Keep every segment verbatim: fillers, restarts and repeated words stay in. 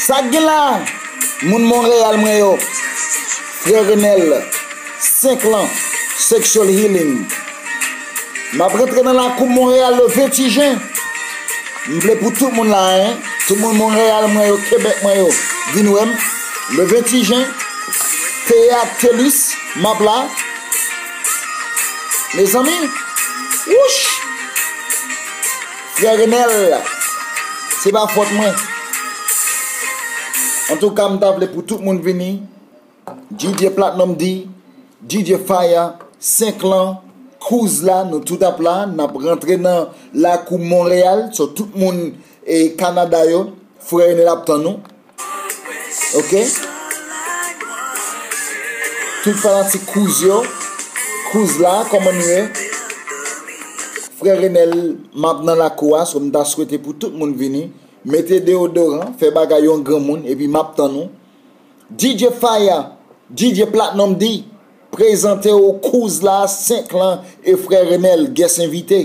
Sa k gen la? Moun Monreyal mwen yo. Frè Renel, senk lan, Sexual Healing. M ap rantre nan lakou Monreyal le venntuit jen. M vle pou tout moun la, en. Tout moun Monreyal mwen yo, Kebèk mwen yo, vin wè m. Le venntuit jen, Teyat Telis, m ap la. Mezanmi, wouch! Frè Renel, se pa fòt mwen. Antouka, m ta vle pou tout moun vini. D J Platinum D, D J Fire, senk lan, Cruz la, nou tout ap la. N ap rantre nan lakou Monreyal, so tout moun e Kanada yo, frè Renel ap tann nou. Ok? Tout fanatik Cruz yo, Cruz la, kòman nou ye? Frè Renel, m ap nan lakou a, so m ta swete pou tout moun vini. Mete deyodoran, fè bagay yon granmoun, epi m ap tann nou. D J Fire, D J Platinum D, prezante w Cruz la, senk lan, e frè Renel, guest envite.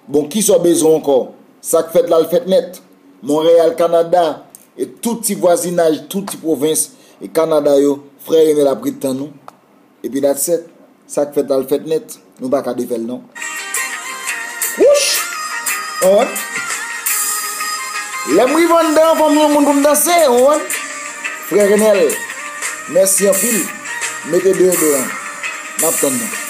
Bon, kisa w bezwen ankò? Sa k fèt la, l fèt nèt. Monreyal, Kanada, e tout ti vwazinaj, tout ti pwovens, e Kanada yo, frè Renel ap ret tann nou. Epi that's it. Sa k fèt la, l fèt nèt. Nou pa ka defè l, non. Wouch! Ou konprann? Lè m rive anndan, fò m yon moun pou m danse, ou konprann? Frè Renel, mèsi anpil. Mete deyodoran. M ap tann nou.